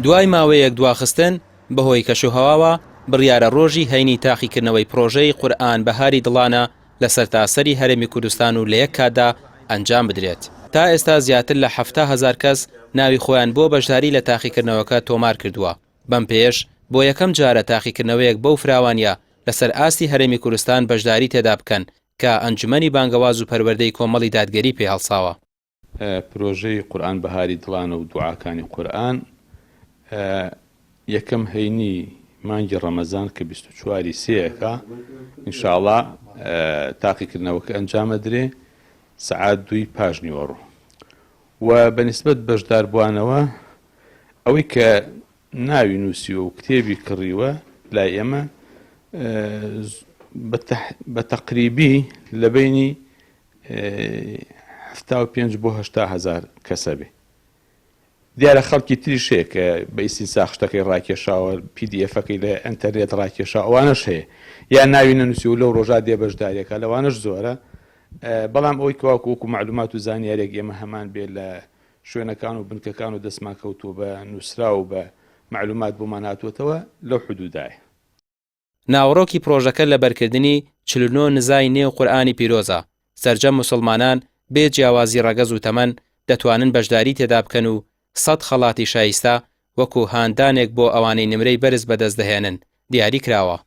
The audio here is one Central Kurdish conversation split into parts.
دوای ماوەیەک دواخستن بەهۆی کەشوهەواوە، بڕیارە ڕۆژی هەینی تاقیکردنەوەی پڕۆژەی قورئان بەهاری دڵانە لە سەرتاسەری هەرێمی کوردستان و لە یەک کاتدا ئەنجام بدرێت. تا ئێستا زیاتر لە 70,000 کەس ناوی خۆیان بۆ بەشداری لە تاقیکردنەوەکە تۆمار کردووە، بەم پێیەش بۆ یەکەم جارە تاقیکردنەوەیەک بەو فراوانییە لەسەر ئاستی هەرێمی کوردستان بەشداری تێدا بکەن کە ئەنجومەنی بانگەواز و پەروەردەی کۆمەڵی دادگەری پێ هەڵساوە. پرۆژەی قورئان بەهاری دڵانە و دوعاکانی قورئان یەکەم هەینی مانگی ڕەمەزان کە 24 ی سێیەکە ئینشاڵا تاقیکردنەوەکە ئەنجامەدرێ سەعات دووی پاش نیوەڕۆ و بە نیسبەت بەشداربووانەوە ئەوەی کە ناوی نووسیوە و کتێبی کڕیوە لای ئێمە بە تەقریبی لە بینی 75 بۆ 80 هزار کەسە بێ دیارە خەڵکی تریش هەیە کە بە ئیستینساخ شتەکەی ڕاکێشاوە PDF ەکەی لە ئینتەرنێت ڕاکێشا ئەوانەش هەیە یان ناوی نەنووسی و لەو ڕۆژا دێ بەشداریەکە لەوانەش زۆرە بەڵام ئەوەی کەواکو وەکو معلومات و زانیارێک ئێمە هەمان بێ لە شوێنەکان و بنکەکان و دەستمان کەوتووە بە نووسراو و بە معلومات بۆمان هاتووەتەوە لەو حدودایە. ناوەڕۆکی پڕۆژەکە لەبەرکردنی 49 نزای نێو قورئانی پیرۆزە، سەرجەم موسڵمانان بێ جیاوازی ڕەگەز و تەمەن دەتوانن بەشداری تێدا بکەن و سەد خەڵاتی شایستە وەکو هاندانێک بۆ ئەوانەی نمرەی بەرز بەدەست دەهێنن دیاری کراوە.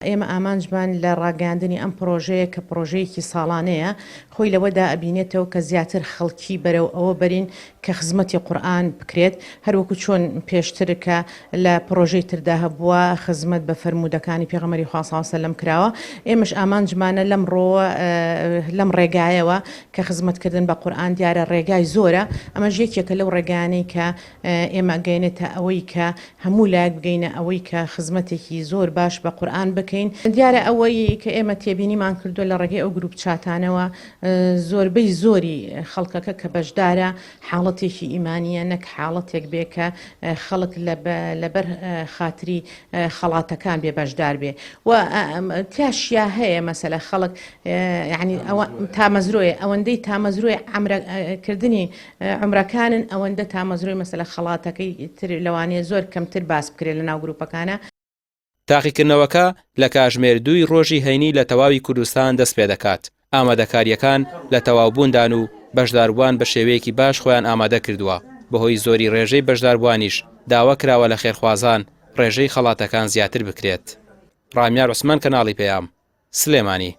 ئێمە ئامانجمان لە ڕاگەیاندنی ئەم پڕۆژەیە کە پڕۆژەیەکی ساڵانەیە خۆی لەوەدا ئەبینێتەوە کە زیاتر خەڵکی بەرەو ئەوە بەرین کە خزمەتی قورئان بکرێت هەروەکو چۆن پێشتر کە لە پڕۆژەی تردا هەبووە خزمەت بە فەرموودەکانی پێغەمبەری خوا صلی سلم کراوە ئێمەش ئامانجمانە لەم ڕۆوە لەم ڕێگایەوە کە خزمەتکردن بە قورئان دیارە ڕێگای زۆرە ئەمەش یەکێکە لەو ڕێگایانەی کە ئێمە ئەگەیەنێتە ئەوەی کە هەموو لایەک بگەینە ئەوەی کە خزمەتێکی زۆر باش بە قورئان بکەین. دیارە ئەوەی کە ئێمە تێبینیمان کردووە لە ڕێگەی ئەو group chat انەوە زۆربەی زۆری خەڵکەکە کە بەشدارە حاڵەتێکی ئیمانییە نەک حاڵەتێک بێ کە خەڵک لەبەر خاتری خەڵاتەکان بێ بەشدار بێ و تیاشیا هەیە مەسەلە خەڵک یعنی ئەوە تامەزرۆیە ئەوەندەی تامەزرۆی عەمرەکردنی عومرەکانن ئەوەندە تامەزرۆی مەسەلە خەڵاتەکەی تر لەوانەیە زۆر کەمتر باس بکرێت لەناو گروپەکانە. تاقیکردنەوەکە لە کاژمێر دووی ڕۆژی هەینی لە تەواوی کوردستان دەستپێدەکات، ئامادەکارییەکان لە تەواوبووندان و بەشداربووان بە شێوەیەکی باش خۆیان ئامادە کردووە، بەهۆی زۆری ڕێژەی بەشداربووانیش داوا کراوە لە خێرخوازان ڕێژەی خەڵاتەکان زیاتر بکرێت. ڕامیار عوسمان کەناڵی پەیام، سلێمانی.